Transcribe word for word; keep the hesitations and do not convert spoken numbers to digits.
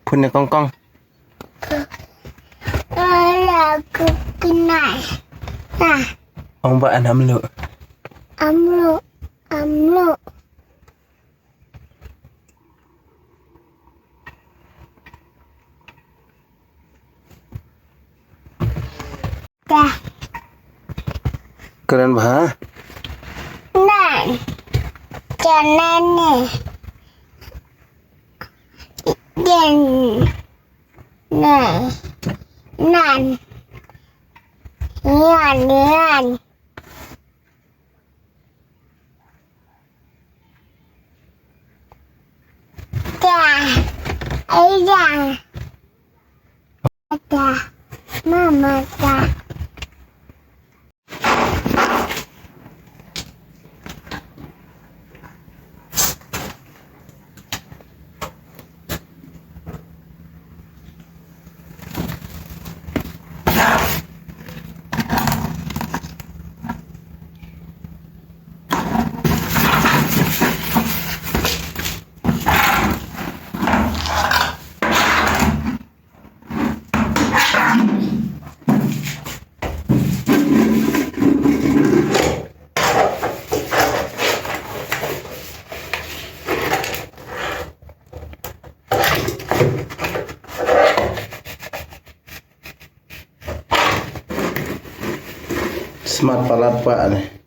Phun ïa kong kong. Ala ku kenai. Nah. Ong ba an amlu. Amlu, amlu. Dah. Kren bha. Nan. Jangan ni. Jen. Nan. Nan. Yan, yan. Dah. Ayah. Dah. Mama dah. Smat palat pa ne.